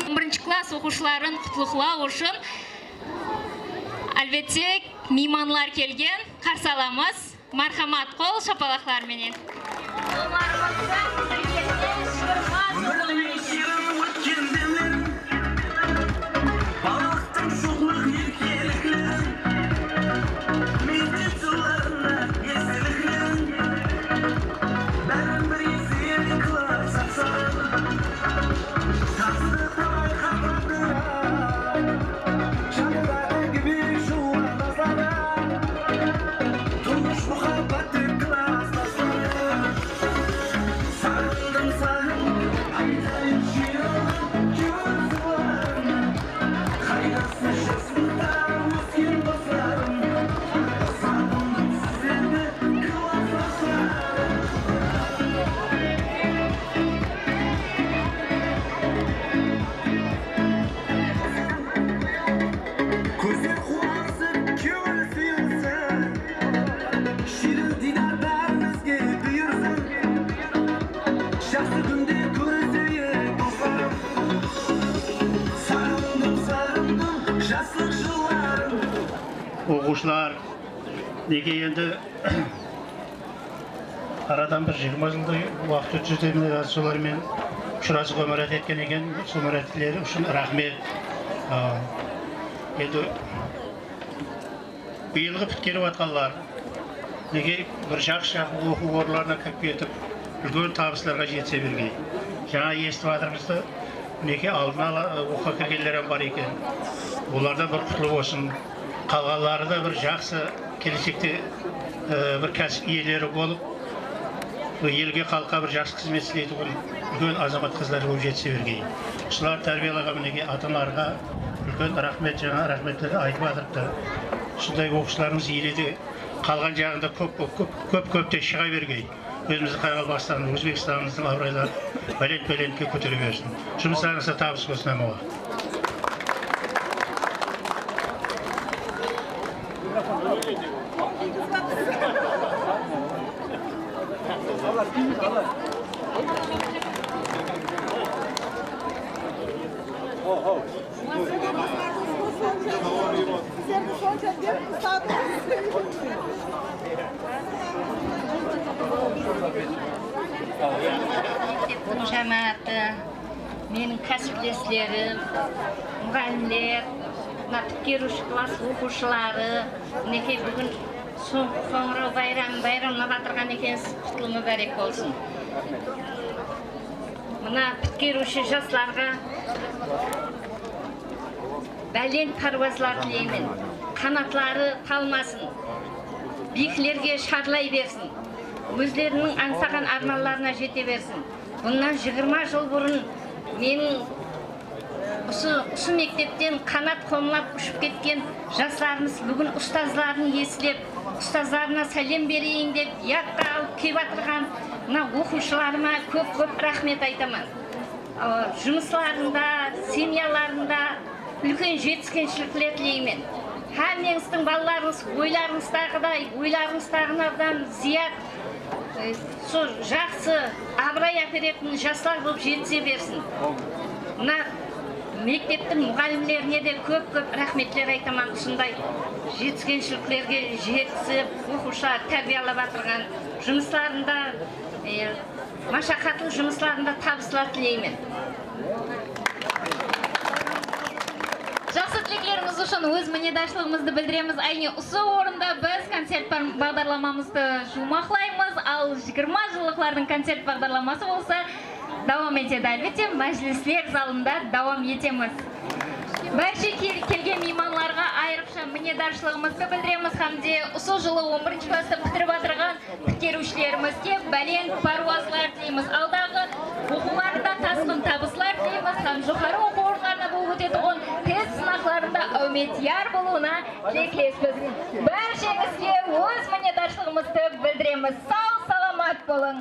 On birinshi klass oqıwshıların qutlıqlaw ushın, álbette, miymanlar kelgen, qarsı alamız. Marhamat, qol shapalaqlar menen. Ómirdiń shirin ótken demlerin, balalıqtıń shuwlıq erkeliklerin, mektep jıllarına esteliklerin, bárin bir esek qılıp saqladım. Tastı qalay qaqladırar, janında áńgime juwıla basladı. Tuwmısh muhabbat dep klastaslarım. Saǵındım, saǵındım, aytayın jıyıldım kewil sırların. Qaydasız jaslıqta ósken doslarım. Saǵındım sizlerdi, klastaslarım. Kózler quwansın, kewil sıyılsın. Shirin diydar bárimizge buyırsın. Jaqsı kúnde kóriseyik, doslarım. Saǵındım, saǵındım, jaslıq jılların. Oqıwshılar, nege endi aradan bir jigirma jılday waqıt ótse de, mine, solar menen ushırasıwǵa múrájat etken eken, sol múrájatleri ushın raxmet. A, endi bıyılǵı pitkerip atqanlar, nege bir jaqsı-jaqsı oqıw orınlarına kirip ketip, úlken tabıslarǵa jetise bergey. Jańa esitip atırmız da, minekey, aldın ala, ı, oqıwǵa kirgenler hám bar eken. Olar da bir qutlı bolsın. Qalǵanları da bir jaqsı keleshekte, ı, bir kásip iyeleri bolıp, bul elge, xalıqqa bir jaqsı xızmet isleytuǵın úlken azamat qızlar bolıp jetise bergey. Usılardı tárbiyalaǵan, minekey, ata-analarǵa úlken raxmet, jańa raxmetlerdi aytıp atırıptı. Usınday oqıwshılarımız ele de qalǵan jaǵında kóp, kóp, kóp, kóp, kóp te shıǵa bergey. Ózimizdiń Qaraqalpaqstanımız, Ózbekstanımızdıń abırayları bálent-bálentke kótere bersin. Jumıslarıńızda tabıs bolsın, hámme waqıt. Mekteptiń jámááti, meniń kásipleslerim, muǵallimler, mına pitkeriwshi klass oqıwshıları, minekey, búgin soń-, qońıraw bayramın bayramlap atırǵan ekensiz, qutlı múbárek bolsın. Mına pitkeriwshi jaslarǵa bálent párwazlar tileymen. qanatları talmasın, biyiklerge sharlay bersin, ózleriniń ańsaǵan ármanlarına jete bersin. Bunnan jigirma jıl burın meniń usı, usı mektepten qanat qomlap ushıp ketken jaslarımız búgin ustazların eslep, ustazlarına sálem bereyin dep, yadqa alıp kep atırǵan mına oqıwshılarıma kóp-kóp raxmet aytaman. A, jumıslarında, semyalarında úlken jetiskenshiliklerde tileymen. Hámmeńizdiń balalarıńız oylarıńızdaǵıday, oylarıńızdaǵılardan zıyat, e, sol jaqsı, abıray áperetin jaslar bolıp jetise bersin. Mına mekteptiń muǵallimlerine de kóp-kóp raxmetler aytaman, usınday jetiskenshiliklerde jetisip, oqıwshılar tárbiyalap atırǵan, jumıslarında, e, mashaqatlı jumıslarında tabıslar tileymen. Jaqsı tileklerińiz ushın óz minnetdarshılıǵımızdı bildiremiz. Áyne usı orında biz koncert bar-, baǵdarlamamızdı juwmaqlaymız, al jigirma jıllıqlardıń koncert baǵdarlaması bolsa dawam etedi. Álbette, májilisler zalında dawam etemiz. Bárshe kel-, kelgen miymanlarǵa ayrıqsha minnetdarshılıǵımızdı bildiremiz hám de usı jılı on birinshi klasstı pitirip atırǵan pitkeriwshilerimizge bálent párwazlar tileymiz. Aldaǵı oqıwlarında tasqın tabıslar tileymiz hám joqarı oqıw orınlarına bolıp ótetuǵın test sınaqlarında áwmediyar bolıwına tileklespіз. Bársheńizge óz minnetdarshılıǵımızdı bildiremiz. Saw-salamat bolıń!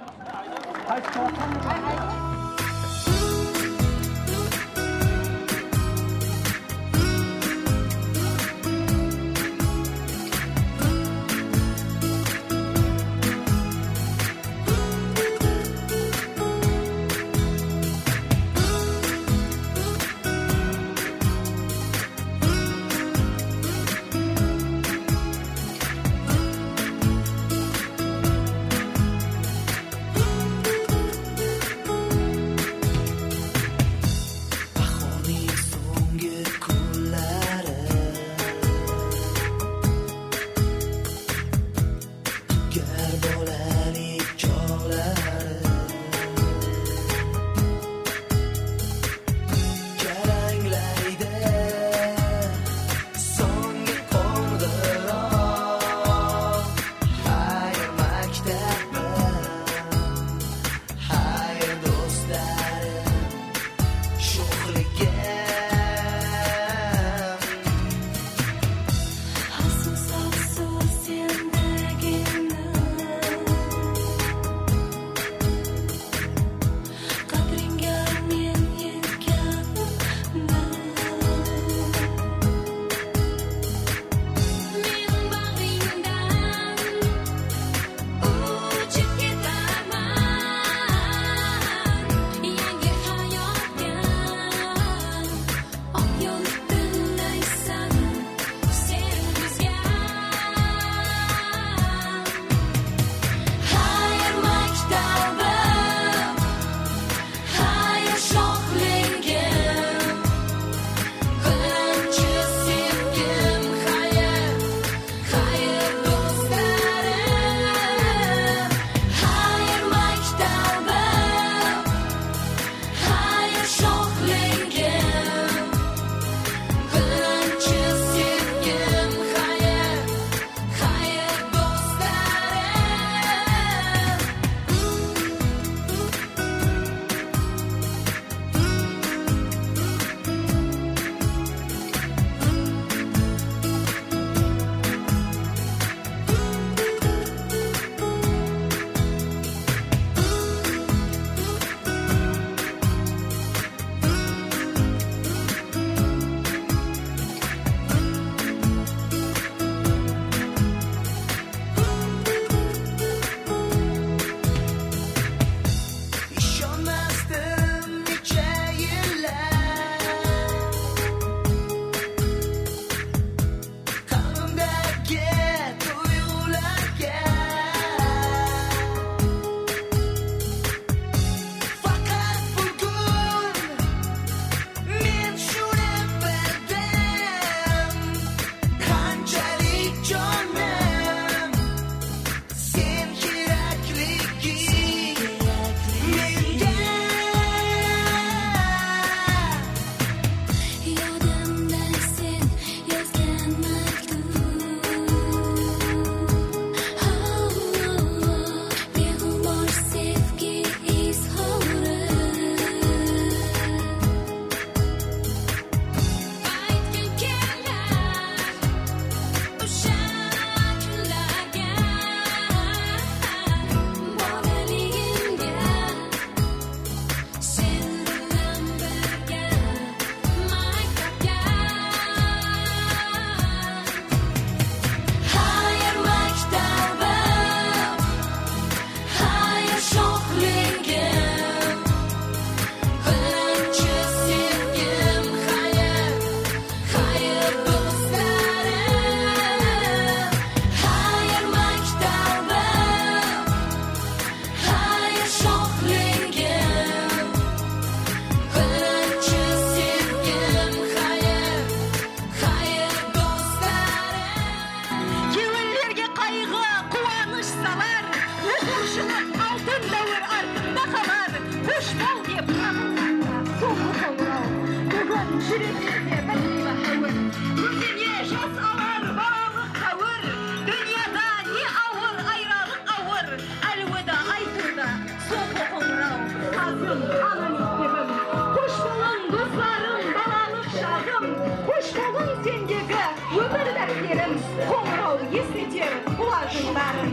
Qayǵı, quwanısh salar, oqıwshılıq altın dáwir artımda qalar. Xosh bol dep qaǵılǵanda sońǵı qońıraw, búgin júreklerge bir qıyba háwir. Kózine jas alar balalıq dáwir, dúnyada ne awır, ayralıq awır, álwida aytıwda sońǵı qońıraw. Qazım, ana mektebim, xosh bolıń doslarım, balalıq shaǵım, xosh bolıń sendegi Ómir dápterim, qońıraw esleter bul ajıqların.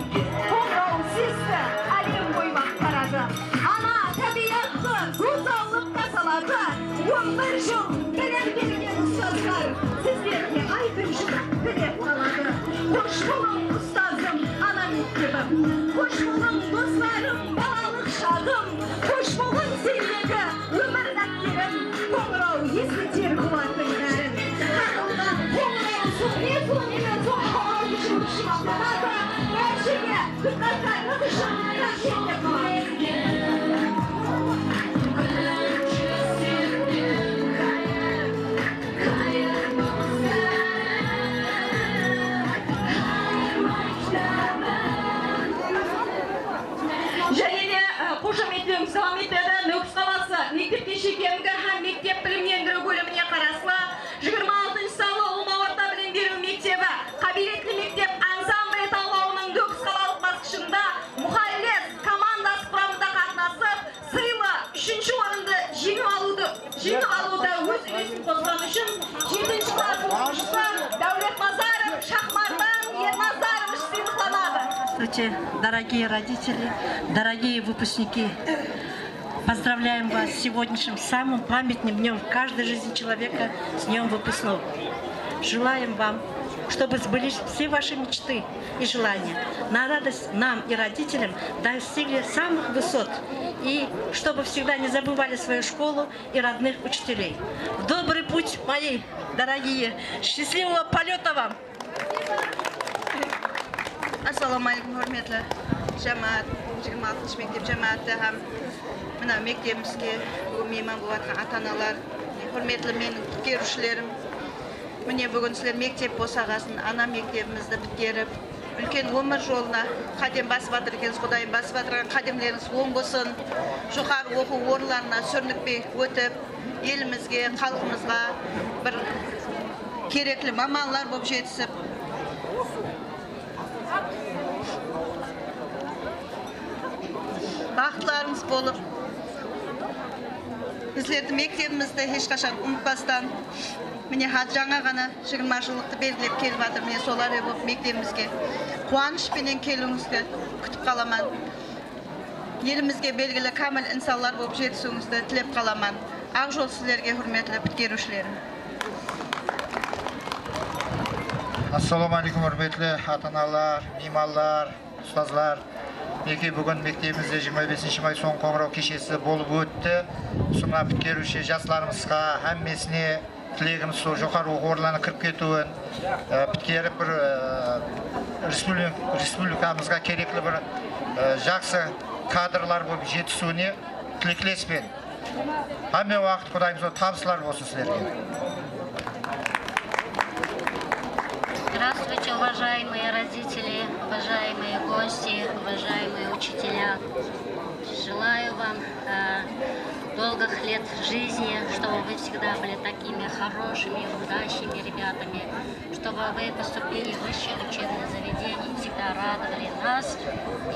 Qońıraw sesti álem boylap taradı. Ana tábiyattı gózzallıqqa saladı. On bir jıl bilim bergen ustazlar, sizlerge aytın júrek tilep qaladı. Xosh bolıń, ustazım, ana mektebim. Xosh bolıń, doslarım, balalıq shaǵım. Xosh bolıń, sendegi Ómir dápterim, qońıraw esleter bul attıń bárin. Qaǵılǵan qońıraw suw, ne suw, ne suw, qońıraw kúshirip shımaq bolmasa, bárshege diqqatlarıńız ushın raxmet dep qalamız. Jáne de, e, qoshametlerimizdi dawam etedi. Nókis qalası mektepke shekemgi hám mektep bilimlendiriw bólimine qaraslı jigirma altınshı sanlı ulıwma orta bilim beriw mektebi, Qábiletli mektep ansambli tańlawınıń Nókis qalalıq basqıshında Muxalles komandası quramında qatnasıp, sıylı úshinshi orındı jeńip alıwdı, jeńip alıwda óz úlesin qosqanı ushın jetinshi klass oqıwshısı Dáwletnazarov Shaxmardan Ernazarovich sıylıqlanadı. Здравствуйте, дорогие родители, дорогие выпускники! Поздравляем вас с сегодняшним самым памятным днём в каждой жизни человека, с днём выпускного! Желаем вам, чтобы сбылись все ваши мечты и желания, на радость нам и родителям достигли самых высот, и чтобы всегда не забывали свою школу и родных учителей. В добрый путь, мои дорогие! Счастливого полёта вам! Assalawma áleykum, húrmetli jámáát, jigirma altınshı mektep jámááti hám mına mektebimizge búgin miyman bolıp atırǵan ata-analar, húrmetli meniń pitkeriwshilerim. Mine, búgin sizler mektep bosaǵasın, ana mektebimizdi pitkerip, úlken ómir jolına qádem basıp atır ekensiz. Qudayım, basıp atırǵan qádemlerińiz oń bolsın. Joqarı oqıw orınlarına súrnikpey ótip, elimizge, xalqımızǵa bir kerekli mamanlar bolıp jetisip, baxıtlarıńız bolıp, bizlerdi, mektebimizdi hesh qashan umıtpastan, mine, há, jańa ǵana jigirma jıllıqtı belgilep kelip atır. Mine, solarday bolıp, mektebimizge quwanısh penen keliwińizdi kútip qalaman. Elimizge belgili kámil insanlar bolıp jetisiwińizdi tilep qalaman. Aq jol sizlerge, húrmetli pitkeriwshilerim! Assalawma áleykum, húrmetli ata-analar, miymanlar, ustazlar! Minekey, búgin mektebimizde jigirma besinshi may sońǵı qońıraw keshesi bolıp ótti. Usı mına pitkeriwshi jaslarımızǵa, hámmesine tilegimiz sol joqarı oqıw orınlarına kirip ketiwin, e, pitkerip bir, e, respubli-, respublikamızǵa kerekli bir, e, jaqsı kadrlar bolıp jetisiwine tileklespen. Hámme waqıt Qudayımız tabıslar bolsın sizlerge. Здравствуйте, уважаемые родители, уважаемые гости, уважаемые учителя. Желаю вам, э, долгих лет жизни, чтобы вы всегда были такими хорошими, удачными ребятами, чтобы вы поступили в высшие учебные заведения и всегда радовали нас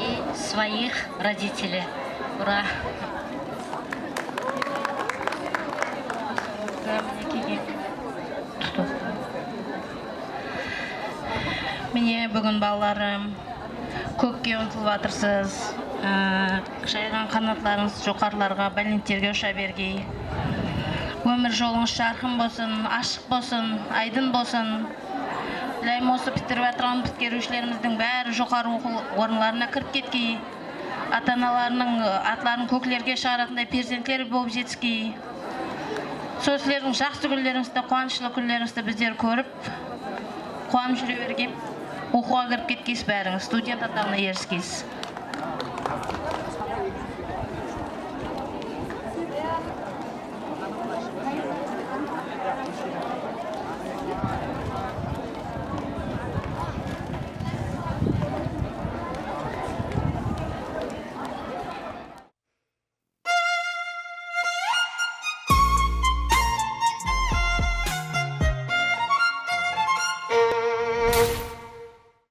и своих родителей. Ура! Mine, búgin balalarım, kókke umtılıp atırsız. Á, jayǵan qanatlarıńız joqarılarǵa, bálentlerge usha bergey. Ómir jolıńız jarqın bolsın, ashıq bolsın, aydın bolsın. Tilayman, usı pitirip atırǵan pitkeriwshilerimizdiń bári joqarı oqıw orınlarına kirip ketkey. Ata-analarınıń atların kóklerge shıǵaratınday perzentler bolıp jetiskey. Sol sizlerdiń jaqsı kúnlerińizdi, quwanıshlı kúnlerińizdi bizler kórip, quwanıp júre bergey. Oqıwǵa kirip ketkeysiz bárińiz, student atalıǵına eriskeysiz.